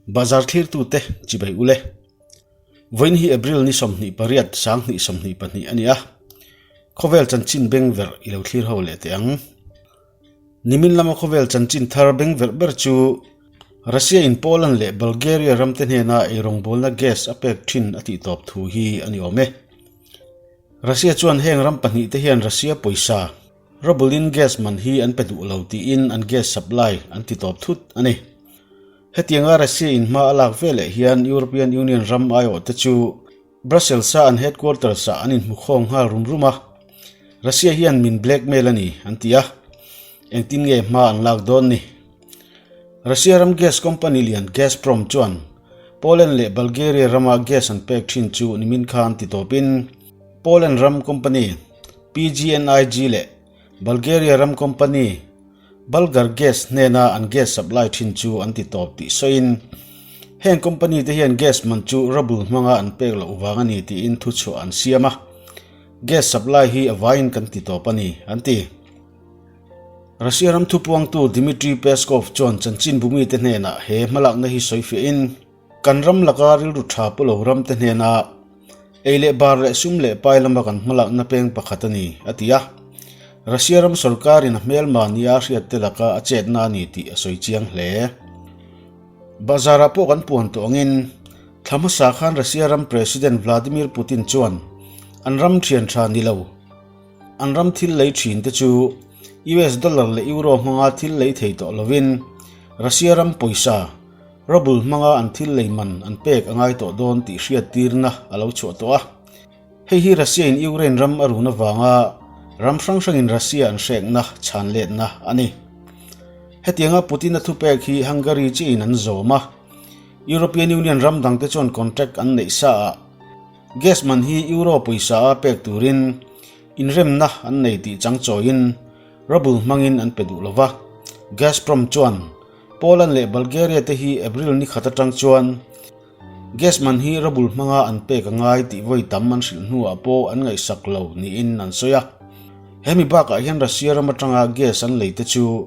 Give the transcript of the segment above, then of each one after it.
Bazar thlirtute chibai ule. Vawiin hi April ni 28 2022 a ni a. Khawvel chanchin beng verh i lo thlir ho leh teh ang. Nimin lama khawvel chanchin thar beng verh ber chu Russia in Poland leh Bulgaria ramte hnena eirawngbawlna gas a pek thin a tihtawp thu hi a ni awm e. Russia chuan heng ram pahnihte hian Russia pawisa ruble in gas man hi an pe duh lo tiin an gas supply an titawp thut a ni. Hetianga Russia in hma a lak veleh hian European Union ram aiawhte chu Brussels-a an headquarters-ah an inhmu khawng nghal rum rum a, Russia hian min blackmail a ni, an ti a, engtin nge hma an lak dawn ni? Russia ram gas company lian Gazprom chuan Poland leh Bulgaria rama gas an pek thin chu nimin khan ti tawpin Poland ram company PGNiG leh Bulgaria ram company Bulgar Gas hnena an gas supply thin chu an ti tawp tih sawiin, heng company te hian gas man chu ruble hmanga an pek loh vang a ni tiin thuchhuah an siam a, gas supply hi a vaiin kan ti tawp a ni, an ti. Russia ram thupuangtu Dmitry Peskov chuan chanchinbumite hnenah he hmalakna hi sawifiahin, Kan ram laka rilru tha pu lo ramte hnena ei leh bar leh sum leh pai lama kan hmalakna peng pakhat a ni, a ti a. Russia ram sorkarin a hmelma nia hriatte laka a chetna a ni tih a sawi chiang hle. Bazarah pawh kan puan tawh angin, thla hmasa khan Russia ram President Vladimir Putin chuan an ram thian tha ni lo, an ram thil lei thin te chu US dollar leh euro hmanga thil lei thei tawh lovin Russia ram pawisa, Rubble hmanga an thil lei man an pek a ngai tawh dawn tih hriattirna a lo chhuah tawh a. Hei hi Russia in Ukraine ram a run avanga ram hrang hrangin Russia an hrekna chhan letna a ni. Hetianga Putin-a thupek hi Hungary chiin an zawm a, European Union ram dangte chuan contract an neih sa ah gas man hi Euro pawisa a pek turin inremna an nei tih changchawiin Rubble hmangin an pe duh lova. Gazprom chuan Poland leh Bulgaria te hi April ni khat atang chuan gas man hi ruble hmanga an pek a ngai tih vawi tam an hrilh hnuah pawh an ngaihsak lo niin an sawi a. Hemi bakah hian Russia ram atanga gas an lei te chu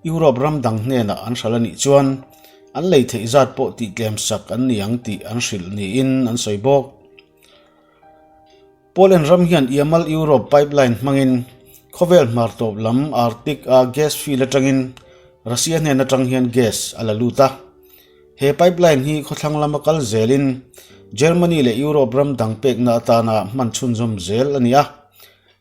Europe ram dang hnenah an hralh a nih chuan an lei theih zat pawh tihtlem sak an ni ang tih an hrilh niin an sawi bawk. Poland ram hian Yamal Europe pipeline hmangin khawvel hmar tawp lam Arctic a gas field atangin Russia hnen atang hian gas a la lut a. He pipeline hi khawthlang lama kal zelin Germany leh Europe ram dang pekna atana hman chhunzawm zel a ni a.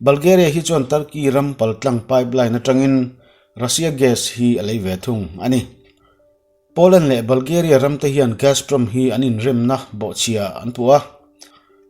Bulgaria hi chuan Turkey ram paltlang pipeline atangin Russia gas hi a lei ve thung a ni. Poland leh Bulgaria ramte hian Gazprom hi an inremna bawhchhia an puh a,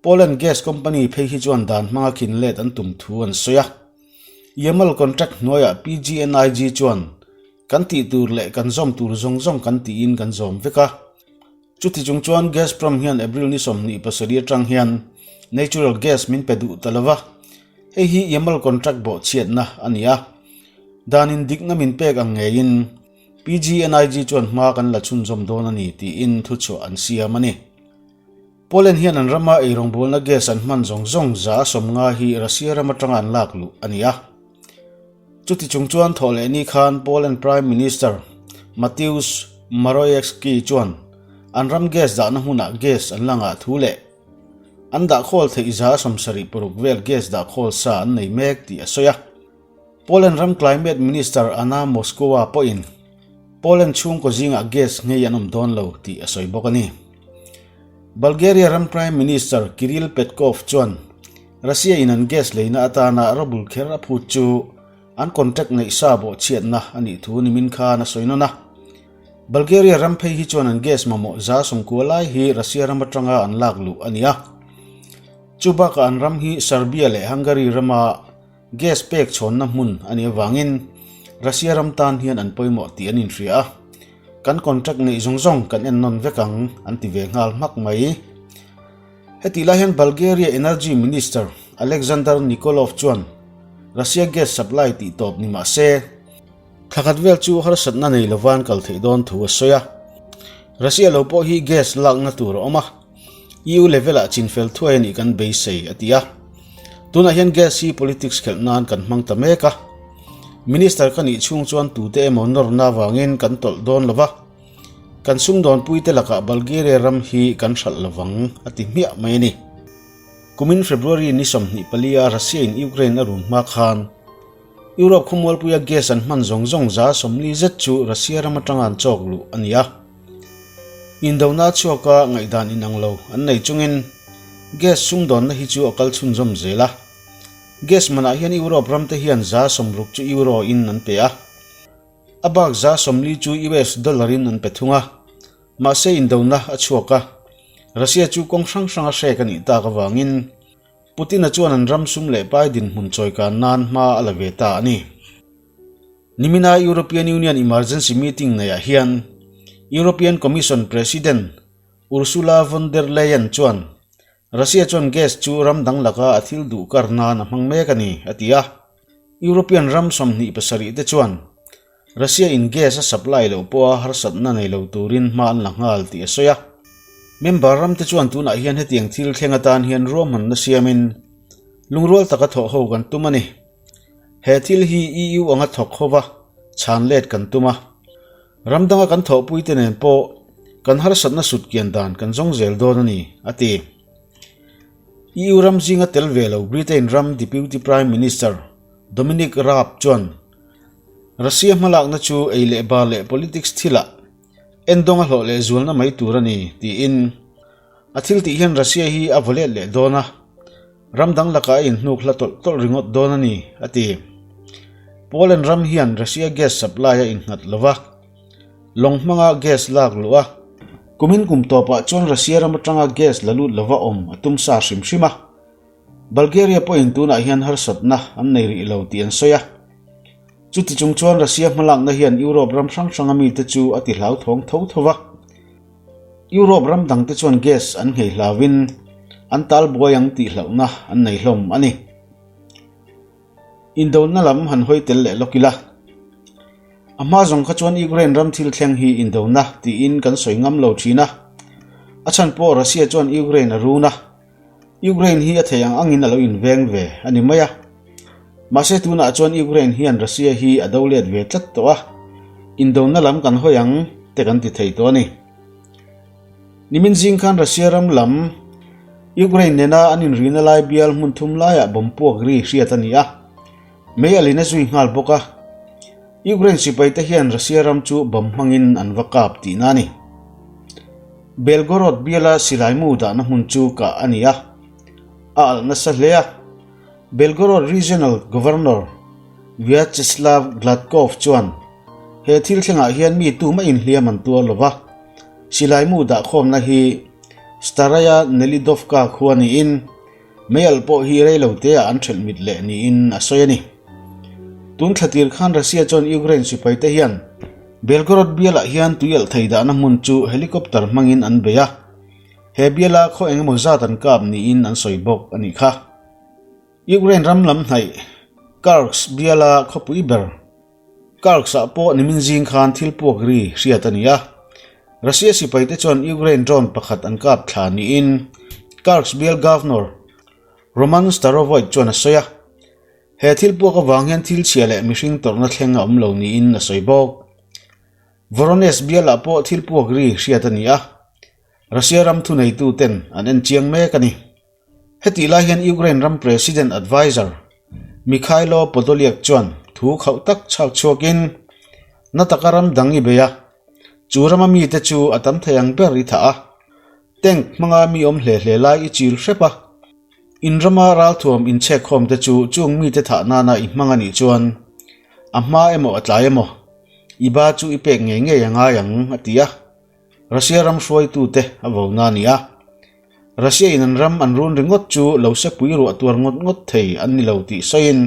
Poland gas company phei hi chuan dan hmanga khin let an tum thu an sawi a. Yamal contract hnuaiah PGNiG chuan kan tih tur leh kan zawm tur zawng zawng kan tiin kan zawm vek a. Chuti chung chuan Gazprom hian April ni 27 atang hian natural gas min pe duh ta lo va, hei hi Yamal contract bawhchhiatna a ni a. Danin dikna min pek ang ngeiin, PGNiG chuan hma kan la chhunzawm dawn a ni tiin thuchhuah an siam a ni. Poland hian an rama eirawngbawlna gas an hman zawng zawng 150 hi Russia ram atanga an lak luh a ni a. Chuti chung chuan thawhlehni khan Poland Prime Minister Mateusz Morawiecki chuan an ram gas dahna hmunah gas an la ngah thu leh an dahkhawl theih 76 vel gas dahkhawl sa an nei mek tih a sawi a. Poland ram Climate Minister Anna Moskova pawhin Poland chhungkaw zingah gas nghei an awm dawn lo tih a sawi bawk a ni. Bulgaria ram Prime Minister Kiril Petkov chuan Russia in an gas leina atana ruble kher a phut chu an contract ngaihsa bawhchhiatna a nih thu nimin khan a sawi nawn a. Bulgaria ram phei hi chuan an gas mamawh 90 lai hi Russia ram atanga an lak luh a ni a. Chu bakah an ram hi Serbia leh Hungary rama Gas pek chhawnna hmun a nih avangin Russia ram tan hian an pawimawh tih an inhria a, kan contract neih zawng zawng kan en nawn vek ang an ti ve nghal hmak mai. Hetih lai hian Bulgaria Energy Minister Alexander Nikolov chuan Russia gas supply tih tawp ni mah se, thla khat vel chu harsatna nei lovan kal theih dawn thu a sawi a. Russia lo pawh hi gas lakna tur a awm a. EU level-ah chinfel thuai a nih kan beisei, a ti a. Tunah hian gas hi politics khelh nan kan hmang ta mek a. Minister ka nih chhung chuan tute emaw nawrna avangin kan tawlh dawn lo va. Kan sumdawnpuite lakah Bulgaria ram hi kan hralh lovang, a ti hmiah mai a ni. Kumin February ni 24 a Russia-in Ukraine a run hma khan Europe khawmualpuia gas an hman zawng zawng 40 zet chu Russia ram atanga an chawk luh a ni a. Indona a chhuaka ngaihdan inang lo an nei chungin gas sumdawnna hi chu a kal chhunzawm zel a. Gas manah hian Europe ramte hian 60 chu euro in an pe a. A bak 40 chu US dollar in an pe thung a. Mahse indona a chhuak a, Russia chu kawng hrang hranga hrek a nih tak avangin Putin-a chuan an ram sum leh pai dinhmun chawikan nan hma a la ve ta a ni. Nimina European Union Emergency Meeting neihah hian European Commission President Ursula von der Leyen chuan Russia chuan gas chu ram dang laka a thil duh kar nan a hmang mek a ni, a ti a. European ram 27 te chuan Russia in gas a supply loh pawha harsatna nei lo turin hma an la nghal tih a sawi a. Member ram te chuan tunah hian hetiang thil thleng atan hian ruahmanna siamin lungrual taka thawh ho kan tum a ni. He thil hi EU anga thawk hova chhan let kan tum a. Ram danga kan thawhpuite nen pawh kan harsatna sut kian dan kan zawng zel dawn a ni, a ti. EU ram zinga tel ve lo Britain ram Deputy Prime Minister Dominic Raab chuan Russia hmalakna chu ei leh bar leh politics thilah endawnga hlawh leh zualna mai tur a ni, tiin a thil tih hian Russia hi a vaw let leh dawn a, ram dang lakah a inhnuk hla tawlh tawlh ringawt dawn a ni, a ti. Poland ram hian Russia gas supply a innghat lo va, lawng hmanga gas lak luh a, kumin kum tawpah chuan Russia ram atanga gas la lut lova awm a tum sa hrim hrim a. Bulgaria pawhin tunah hian harsatna an nei rih lo tih an sawi a. Chuti chung chuan Russia hmalakna hian Europe ram hrang hranga mite chu a ti hlauthawng tho tho va. Europe ram dangte chuan gas an nghei hlauvin an tal buai ang tih hlauhna an nei hlawm a ni. Indona lam han hawi tel leh lawk ila. A hma zawng kha chuan Ukraine ram thil thleng hi indona tiin kan sawi ngam lo thin a. A chhan pawh Russia chuan Ukraine a run a. Ukraine hi a thei ang angin a lo inveng ve a ni mai a. Mahse tunah chuan Ukraine hian Russia hi a do let ve tlat tawh a, indona lam kan hawi ang te kan ti thei tawh a ni. Nimin zing khan Russia ram lam Ukraine nena an inrina lai bial hmun thum laiah bomb puak ri hriat a ni a, mei a lin a zui nghal bawk a. Ukraine sipaite hian Russia ram chu bomb hmangin an va kap tihna a ni. Belgorod biala silaimu dahna hmun chu kah a ni a, a alh nasa hle a. Belgorod Regional Governor Vyacheslav Gladkov chuan he thil thlengah hian mi tumah inhliam an tuar lo va, silaimu dahkhawmna hi Staraya Nelidovka khua niin Meialh pawh hi rei lo teah an ṭhelh mit leh niin a sawi a ni. Tun thla tir khan Russia chuan Ukraine sipaite hian Belgorod bialah hian tuialh thei dahna hmun chu helicopter hmangin an bei a, he biala khaw eng emaw zat an kap niin an sawi bawk a nih kha. Ukraine ram lam hnaih Kursk biala khawpui ber Kursk-ah pawh nimin zing khan thil puak ri hriat a ni a. Russia sipaite chuan Ukraine drone pakhat an kap thla niin Kursk bial Governor Roman Starovoit chuan a sawi a. He thil puak avang hian thil chhia leh mihring tawrhna thleng a awm lo niin a sawi bawk. Voronezh bialah pawh thil puak ri hriat a ni a, Russia ram thuneituten an en chiang mek a ni. Hetih lai hian Ukraine ram President Adviser Mykhailo Podolyak chuan thu khauh tak chhak chhuakin, Na taka ram dang i bei a, chu rama mite chu a tam thei ang ber i thah a, tank hmanga mi awm hle hle lai i chil hrep a, in rama ralthuam inchhekkhawm te chu chung mite thah nana i hmang a nih chuan a hma emaw a tlai emaw i ba chu i pek ngei ngei a ngai ang, a ti a. Russia ram hruaitute a vona a ni a. Russia in an ram an run ringawt chu lo sepui ruah tuar ngawt ngawt thei an ni lo tih sawiin,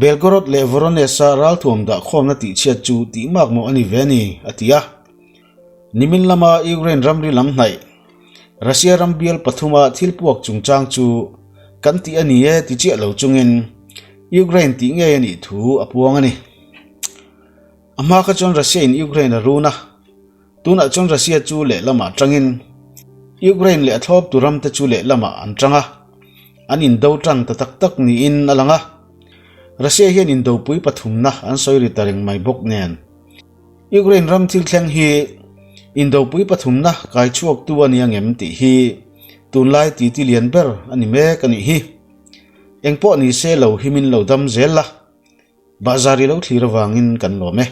Belgorod leh Voronezh-a ralthuam dahkhawmna tihchhiat chu tihmak mawh a ni ve a ni, a ti a. Nimin lama Ukraine ramri lam hnaih, Russia ram bial pathuma thil puak chungchang chu kan tih a ni e ti chiah lo chungin Ukraine tih ngei a nih thu a puang a ni. A hma kha chuan Russia in Ukraine a run a, tunah chuan Russia chu lehlamah tangin Ukraine leh a thlawptu ramte chu lehlamah an tang a, an indo tan ta tak tak niin a lang a. Russia hian indopui pathumna an sawi ri ta reng mai bawk nen. Ukraine ram thil thleng hi Indopui pathumna kai chhuaktu a ni angem tih hi tunlai titi lian ber a ni mek a nih hi. Engpawh ni se lo himin lo dam zel la, bahzar i lo thlir avangin kan lawm e.